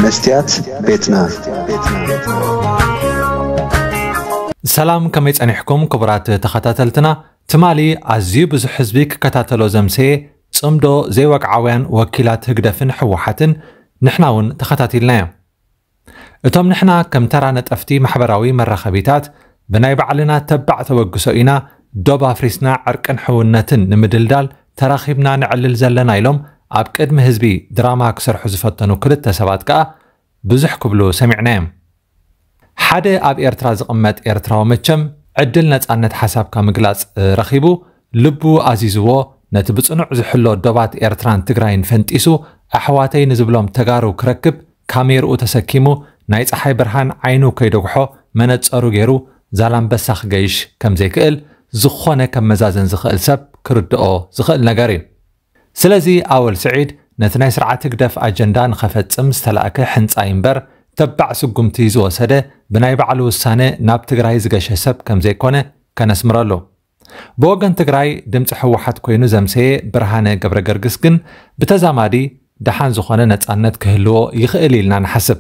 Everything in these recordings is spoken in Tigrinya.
መስትያት ቤትና። ሰላም፣ ከመይ ጸኒሕኩም ክቡራት ተኸታተልትና? ትማሊ ኣዝዩ ብዙሕ ህዝቢ ክከታተሎ ዘምሰየ ጽምዶ ዘይወግዓውያን ወኪላት ህግደፍን ህወሓትን ንሕና እውን ተኸታቲልናዮ። እቶም ንሕና ከም ተራ ነጠፍቲ ማሕበራዊ መራኸቢታት ብናይ ባዕልና ተባዕ ተበግሶ ኢና ዶብ ኣፍሪስና ዕርቅን ሕውነትን ንምድልዳል ተራኺብና ነዕልል ዘለና ኢሎም ኣብ ቅድሚ ህዝቢ ድራማ ክሰርሑ ዝፈተኑ ክልተ ሰባት ከኣ ብዙሕ ክብሉ ሰሚዕናዮም። ሓደ ኣብ ኤርትራ ዝቕመጥ ኤርትራዊ መቸም ዕድል ነጻነት ሓሳብካ ምግላጽ ረኺቡ ልቡ ኣዚዝዎ ነቲ ብጽኑዕ ዝሕሎ ዶባት ኤርትራን ትግራይን ፈንጢሱ ኣሕዋተይ ንዝብሎም ተጋሩ ክረክብ ካሜርኡ ተሰኪሙ ናይ ጸሓይ ብርሃን ዓይኑ ከይደጉሖ መነጸሩ ገይሩ ዛላምበሳ ክገይሽ ከም ዘይክእል ዝኾነ ከመዛዘን ዝኽእል ሰብ ክርድኦ ዝኽእል ነገር እዩ። ስለዚ ኣወል ስዒድ ነቲ ናይ ስርዓት ህግደፍ ኣጀንዳ ንኸፈጽም ዝተላእከ ሕንጻይ እምበር ተባዕ ስጉምቲ ዝወሰደ ብናይ ባዕሉ ውሳነ ናብ ትግራይ ዝገሸ ሰብ ከም ዘይኮነ ከነስምረሉ። ብወገን ትግራይ ድምፂ ህወሓት ኮይኑ ዘምሰየ ብርሃነ ገብረ ገርግስ ግን ብተዛማዲ ደሓን ዝኾነ ነጻነት ክህልዎ ይኽእል ኢልና ንሓስብ።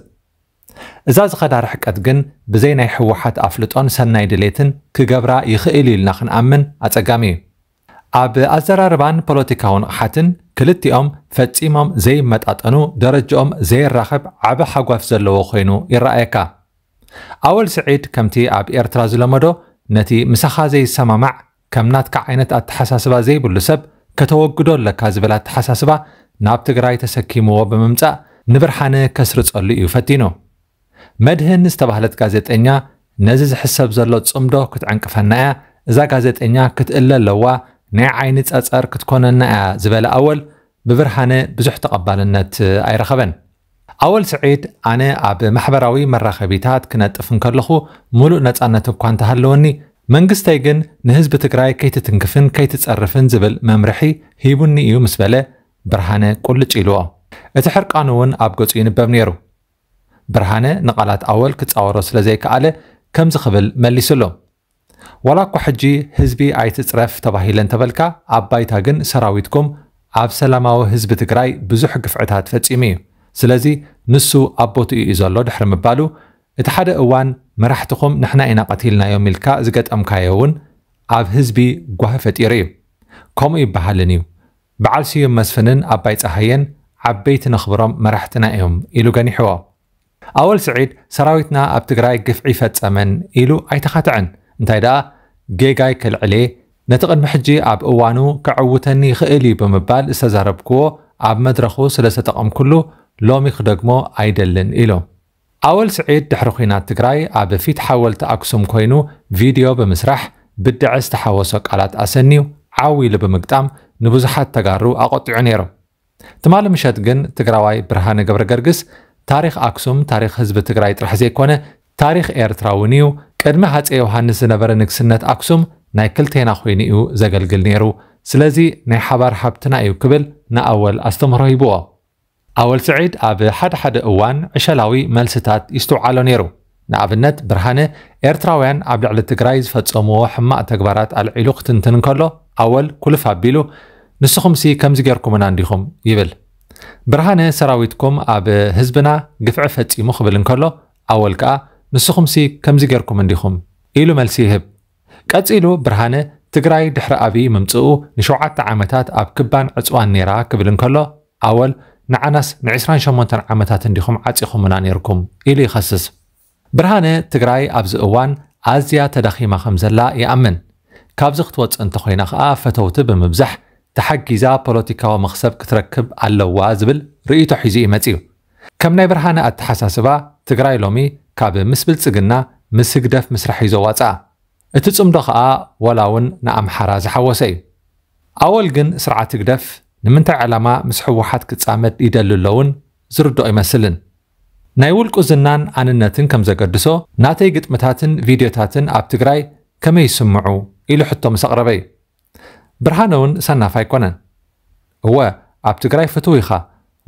እዛ ዝኸዳ ርሕቀት ግን ብዘይ ናይ ህወሓት ኣፍልጦን ሰናይ ድሌትን ክገብራ ይኽእል ኢልና ክንኣምን ኣጸጋሚ እዩ። ኣብ ኣዘራርባን ፖለቲካዊ ንቕሓትን ክልቲኦም ፈጺሞም ዘይመጣጠኑ ደረጃኦም ዘይራኸብ ዓቢ ሓጓፍ ዘለዎ ኮይኑ ይረኣየካ። ኣወል ስዒድ ከምቲ ኣብ ኤርትራ ዝለመዶ ነቲ ምሳኻ ዘይሰማማዕ ከም ናትካ ዓይነት ኣተሓሳስባ ዘይብሉ ሰብ ከተወግዶ ኣለካ ዝብል ኣተሓሳስባ ናብ ትግራይ ተሰኪምዎ ብምምጻእ ንብርሃነ ከስርጸሉ እዩ ፈቲኑ። መድህን ዝተባህለት ጋዜጠኛ ነዚ ዝሕሰብ ዘሎ ጽምዶ ክትዕንቅፈና እያ፣ እዛ ጋዜጠኛ ክትእለ ኣለዋ፣ ናይ ዓይኒ ጸጸር ክትኮነና እያ ዝበለ ኣወል ብብርሃነ ብዙሕ ተቐባልነት ኣይረኸበን። ኣወል ስዒድ ኣነ ኣብ ማሕበራዊ መራኸቢታት ክነጥፍ እንከለኹ ሙሉእ ነጻነት እኳ እንተሃለወኒ መንግስተይ ግን ንህዝቢ ትግራይ ከይትትንክፍን ከይትጸርፍን ዝብል መምርሒ ሂቡኒ እዩ ምስ በለ ብርሃነ ቁልጭ ኢልዎ። እቲ ሕርቃኑ እውን ኣብ ገጹ ይንበብ ነይሩ። ብርሃነ ንቓላት ኣወል ክጻወሮ ስለ ዘይከኣለ ከምዚ ክብል መሊሱሉ። ዋላ እኳ ሕጂ ህዝቢ ኣይትጽረፍ ተባሂለ እንተበልካ ኣብ ባይታ ግን ሰራዊትኩም ኣብ ሰላማዊ ህዝቢ ትግራይ ብዙሕ ግፍዕታት ፈጺሙ እዩ። ስለዚ ንሱ ኣብ ቦትኡ እዩ ዘሎ ድሕሪ ምባሉ እቲ ሓደ እዋን መራሕትኹም ንሕና ኢና ቀቲልናዮም ኢልካ ዝገጠምካዮ እውን ኣብ ህዝቢ ጓሂ ፈጢሩ እዩ። ከምኡ ይበሃልን እዩ። በዓል ስዩም መስፍንን ኣባይ ጸሃየን ዓበይቲ ነኽብሮም መራሕትና እዮም ኢሉ ገኒሕዎ። ኣወል ስዒድ ሰራዊትና ኣብ ትግራይ ግፍዒ ፈጸመን ኢሉ ኣይተኻትዐን። እንታይ ደኣ ጌጋይ ከልዕል እየ፣ ነቲ ቅድሚ ሕጂ ኣብ እዋኑ ከዕውተኒ ይኽእል እዩ ብምባል ዝተዛረብክዎ ኣብ መድረኹ ስለ ዝተጠቐምኩሉ ሎሚ ክደግሞ ኣይደልን ኢሉ። ኣወል ስዒድ ድሕሪ ኲናት ትግራይ ኣብ ፊት ሓወልቲ ኣክሱም ኮይኑ ቪድዮ ብምስራሕ ብድዐ ዝተሓወሶ ቃላት ኣሰንዩ ዓው ኢሉ ብምግጣም ንብዙሓት ተጋሩ ኣቖጢዑ ነይሩ። ትማሊ ምሸት ግን ትግራዋይ ብርሃነ ገብረ ገርግስ ታሪኽ ኣክሱም ታሪኽ ህዝቢ ትግራይ ጥራሕ ዘይኮነ ታሪኽ ኤርትራ እውን እዩ፣ ቅድሚ ሃፀይ ዮሃንስ ዝነበረ ንግስነት ኣክሱም ናይ ክልቴና ኮይኑ እዩ ዘገልግል ነይሩ፣ ስለዚ ናይ ሓባር ሃብትና እዩ ክብል ንኣወል ኣስተምህሮ ሂብዎ። ኣወል ስዒድ ኣብ ሓደ ሓደ እዋን ዕሸላዊ መልስታት ይስትውዓሎ ነይሩ። ንኣብነት ብርሃነ ኤርትራውያን ኣብ ልዕሊ ትግራይ ዝፈጸምዎ ሕማቕ ተግባራት ኣልዒሉ ክትንትን እንከሎ ኣወል ኩልፍ ኣቢሉ ንስኹምሲ ከምዚ ጌርኩምና እንዲኹም ይብል። ብርሃነ ሰራዊትኩም ኣብ ህዝብና ግፍዒ ፈጺሙ ክብል እንከሎ ኣወል ከኣ ንስኹምሲ ከምዚ ጌርኩም እንዲኹም ኢሉ መልሲ ይህብ። ቀጺሉ ብርሃነ ትግራይ ድሕሪ ኣብይ ምምጽኡ ንሸውዓተ ዓመታት ኣብ ክባን ዕጽዋን ነይራ ክብል እንከሎ ኣወል ንዓናስ ንዕስራን ሸሞንተን ዓመታት እንዲኹም ዓጺኹምና ነይርኩም ኢሉ ይኸስስ። ብርሃነ ትግራይ ኣብዚ እዋን ኣዝያ ተዳኺማ ከም ዘላ ይኣምን። ካብዚ ክትወጽእ እንተኾይና ከኣ ፈተውቲ ብምብዛሕ ተሓጊዛ ፖለቲካዊ መኽሰብ ክትረክብ ኣለዋ ዝብል ርእይቶ ሒዙ እዩ መጺኡ። ከም ናይ ብርሃነ ኣተሓሳስባ ትግራይ ሎሚ ካብ ምስ ብልጽግና ምስ ህግደፍ ምስራሕ እዩ ዘዋጽኣ። እቲ ጽምዶ ከኣ ወላ እውን ንኣምሓራ ዝሓወሰ እዩ። ኣወል ግን ስርዓት ህግደፍ ንምንታይ ዕላማ ምስ ህወሓት ክጻመድ ይደሊ ኣሎ እውን ዝርድኦ ኣይመስልን። ናይ ውልቁ ዝናን ኣንነትን ከም ዘገድሶ ናተይ ግጥምታትን ቪድዮታትን ኣብ ትግራይ ከመይ ይስምዑ ኢሉ ሕቶ ምስ ኣቕረበ እዩ። ብርሃነ እውን ሰናፍ ኣይኮነን። እወ ኣብ ትግራይ ፍትው ኢኻ፣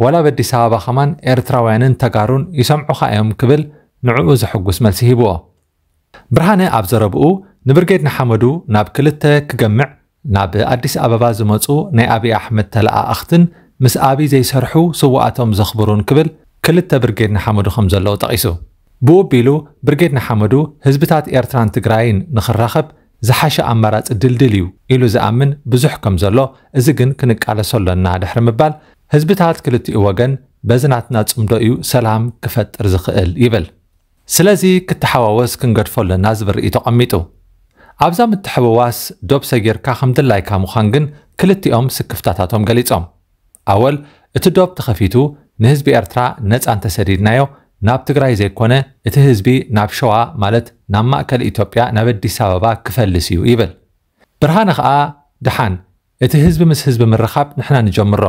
ዋላ ኣብ ኣዲስ ኣበባ ከማን ኤርትራውያንን ተጋሩን ይሰምዑኻ እዮም ክብል ንዕኡ ዘሕጉስ መልሲ ሂብዎ። ብርሃነ ኣብ ዘረብኡ ንብርጌድ ንሓመዱ ናብ ክልተ ክገምዕ ናብ ኣዲስ ኣበባ ዝመፁ ናይ ኣብይ ኣሕመድ ተለኣኣኽትን ምስ ኣብይ ዘይሰርሑ ስውኣቶም ዘኽብሩን ክብል ክልተ ብርጌድ ንሓመዱ ከም ዘለዉ ጠቒሱ። ብኡ ኣቢሉ፣ ብርጌድ ንሓመዱ ህዝብታት ኤርትራን ትግራይን ንኽራኸብ ዝሓሸ ኣማራጺ ድልድል እዩ ኢሉ ዝኣምን ብዙሕ ከም ዘሎ፣ እዚ ግን ክንቃለሶ ኣሎና ድሕሪ ምባል፣ ህዝብታት ክልቲኡ ወገን በዚ ናትና ጽምዶ እዩ ሰላም ክፈጥር ዝኽእል ይብል። ስለዚ ክተሓዋወስ ክንገድፎ ኣለና ዝብል ርእይቶ ኣቐሚጡ። ኣብዛ ምትሕውዋስ ዶብ ሰጊርካ ከም ድላይካ ምዃን ግን ክልቲኦም ስክፍታታቶም ገሊጾም። ኣወል፣ እቲ ዶብ ተኸፊቱ ንህዝቢ ኤርትራ ነጻ እንተሰዲድናዮ፣ ናብ ትግራይ ዘይኮነ እቲ ህዝቢ ናብ ሸዋ፣ ማለት ናብ ማእከል ኢትዮጵያ፣ ናብ ኣዲስ ኣበባ ክፈልስ እዩ ይብል። ብርሃነ ኸኣ፣ ደሓን፣ እቲ ህዝቢ ምስ ህዝቢ ምርኻብ ንሕና ንጀምሮ።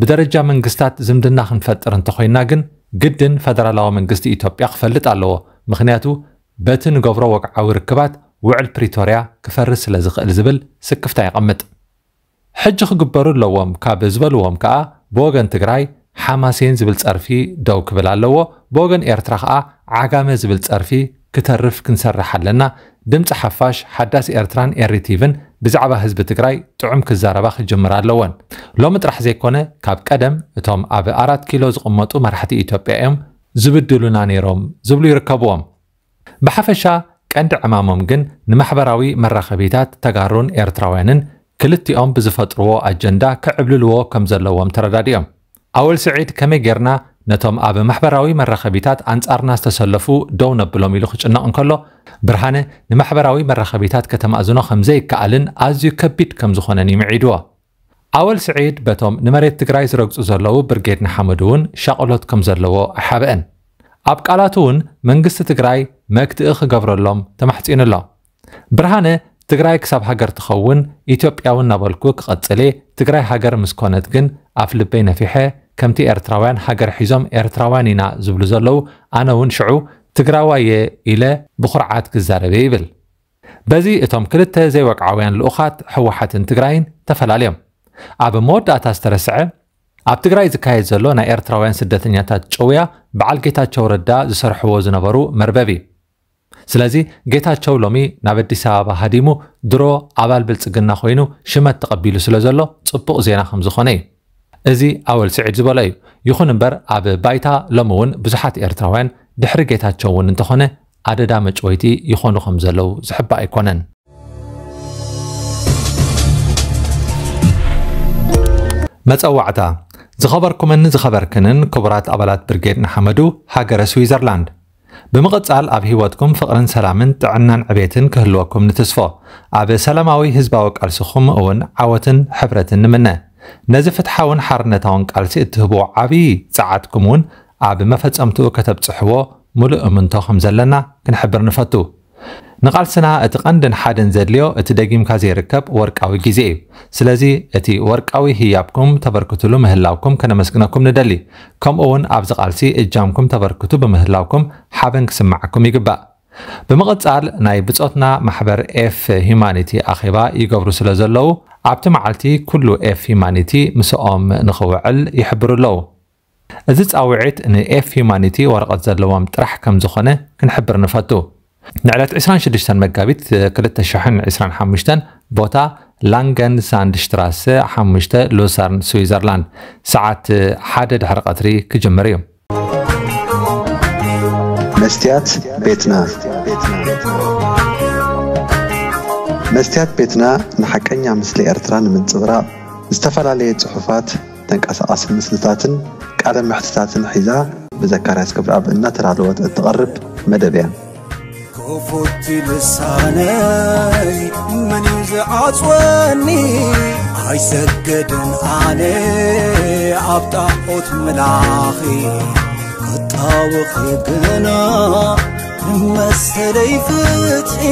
ብደረጃ መንግስታት ዝምድና ክንፈጥር እንተኾይና ግን፣ ግድን ፈደራላዊ መንግስቲ ኢትዮጵያ ክፈልጥ ኣለዎ። ምኽንያቱ፣ በቲ ንገብሮ ወግዓዊ ርክባት ውዕል ፕሪቶርያ ክፈርስ ስለ ዝኽእል ዝብል ስክፍታ የቐምጥ። ሕጂ ክግበሩ ኣለዎም ካብ ዝበልዎም ከኣ፣ ብወገን ትግራይ ሓማሴን ዝብል ጸርፊ ደው ክብል ኣለዎ፣ ብወገን ኤርትራ ከኣ ዓጋመ ዝብል ጸርፊ ክተርፍ ክንሰርሕ ኣለና። ድምጺ ሓፋሽ፣ ሓዳስ ኤርትራን ኤሪቲቪን ብዛዕባ ህዝቢ ትግራይ ጥዑም ክዛረባ ክጅምራ ኣለወን። ሎሚ ጥራሕ ዘይኮነ፣ ካብ ቀደም እቶም ኣብ ኣራት ኪሎ ዝቕመጡ መራሕቲ ኢትዮጵያ እዮም ዝብድሉና ነይሮም ዝብሉ ይርከብዎም። ብሓፈሻ፣ ቀንዲ ዕማሞም ግን ንማሕበራዊ መራኸቢታት ተጋሩን ኤርትራውያንን ክልቲኦም ብዝፈጥርዎ ኣጀንዳ ክዕብልልዎ ከም ዘለዎም ተረዳዲኦም። ኣወል ስዒድ፣ ከመይ ጌርና ነቶም ኣብ ማሕበራዊ መራኸቢታት ኣንጻርና ዝተሰለፉ ደው ነብሎም ኢሉ ክጭነቕ እንከሎ፣ ብርሃነ ንማሕበራዊ መራኸቢታት ከተማእዝኖ ከም ዘይከኣልን ኣዝዩ ከቢድ ከም ዝኾነን እዩ ምዒድዎ። ኣወል ስዒድ በቶም ንመሬት ትግራይ ዝረግጹ ዘለዉ ብርጌድ ንሓመዱ እውን ሻቕሎት ከም ዘለዎ ኣይሓብአን። ኣብ ቃላቱ እውን መንግስቲ ትግራይ መክትኢ ክገብረሎም ተማሕጺኑ ኣሎ። ብርሃነ፣ ትግራይ ክሳብ ሃገር ትኸውን ኢትዮጵያ እውን እናበልኩ ክቐጽል እየ። ትግራይ ሃገር ምስ ኮነት ግን ኣፍ ልበይ ነፊሐ፣ ከምቲ ኤርትራውያን ሃገር ሒዞም ኤርትራውያን ኢና ዝብሉ ዘለዉ፣ ኣነ እውን ሽዑ ትግራዋይ እየ ኢለ ብኹርዓት ክዛረብ እየ ይብል። በዚ እቶም ክልተ ዘይወግዓውያን ልኡኻት ህወሓትን ትግራይን ተፈላለዮም። ኣብ መወዳእታ ዝተረስዐ፣ ኣብ ትግራይ ዝካየድ ዘሎ ናይ ኤርትራውያን ስደተኛታት ጭውያ በዓል ጌታቸው ረዳ ዝሰርሕዎ ዝነበሩ መርበብ እዩ። ስለዚ ጌታቸው ሎሚ ናብ ኣዲስ ኣበባ ሃዲሙ ድሮ ኣባል ብልጽግና ኮይኑ ሽመት ተቐቢሉ ስለ ዘሎ ጽቡቕ ዜና ከም ዝኾነ እዩ። እዚ ኣወል ስዒድ ዝበሎ እዩ። ይኹን እምበር ኣብ ባይታ ሎሚ እውን ብዙሓት ኤርትራውያን ድሕሪ ጌታቸው እውን እንተኾነ ኣደዳ መጭወይቲ ይኾኑ ከም ዘለዉ ዝሕባእ ኣይኮነን። መጸዋዕታ። ዝኸበርኩምን ዝኸበርክንን ክቡራት ኣባላት ብርጌድ ንሓመዱ ሃገረ ስዊዘርላንድ፣ ብምቕጻል ኣብ ህይወትኩም ፍቕርን ሰላምን ጥዕናን ዕቤትን ክህልወኩም ንትስፎ። ኣብ ሰላማዊ ህዝባዊ ቃልስኹም እውን ዓወትን ሕብረትን ንምነ። ነዚ ፍትሓውን ሓርነታውን ቃልሲ እትህብዎ ዓብዪ ጸዓትኩም እውን ኣብ መፈጸምትኡ ከተብጽሕዎ ምሉእ እምንቶ ከም ዘለና ክንሕብር ንፈቱ። ንቓልስና እቲ ቀንድን ሓደን ዘድልዮ እቲ ደጊምካ ዘይርከብ ወርቃዊ ግዜ እዩ። ስለዚ እቲ ወርቃዊ ህያብኩም ተበርክትሉ ምህላውኩም ከነመስግነኩም ንደሊ። ከምኡ እውን ኣብዚ ቃልሲ እጃምኩም ተበርክቱ ብምህላውኩም ሓበን ክስምዓኩም ይግባእ። ብምቕጻል ናይ ብጾትና ማሕበር ኤፍ ሂማኒቲ ኣኼባ ይገብሩ ስለ ዘለዉ ኣብቲ መዓልቲ ኩሉ ኤፍ ሂማኒቲ ምስኦም ንኽውዕል ይሕብሩ ኣለዉ። እዚ ጻውዒት ንኤፍ ሂማኒቲ ወረቐት ዘለዎም ጥራሕ ከም ዝኾነ ክንሕብር ንፈቱ። ንዕለት ዕስራን ሽዱሽተን መጋቢት ክልተ ሽሕን ዕስራን ሓሙሽተን፣ ቦታ ላንገን ሳንድሽትራሰ ሓሙሽተ፣ ሉሰርነ፣ ስዊዘርላንድ፣ ሰዓት ሓደ ድሕሪ ቀትሪ ክጅምር እዩ። መስትያት ቤትና። መስትያት ቤትና ንሓቀኛ ምስሊ ኤርትራ ንምንጽብራቕ ዝተፈላለየ ጽሑፋት፣ ተንቀሳቓሲ ምስልታትን ቃለ መሕትታትን ሒዛ ብዘካርያስ ክብረኣብ እናተዳለወት እትቐርብ መደብ እያ። ክፉት ልሳነይ መን እዩ ዝዓጽወኒ? ኣይሰግድን ኣነ ኣብ ጣዖት ምላኺ ክጣወኺ ግና ንመሰለይ ፍትሒ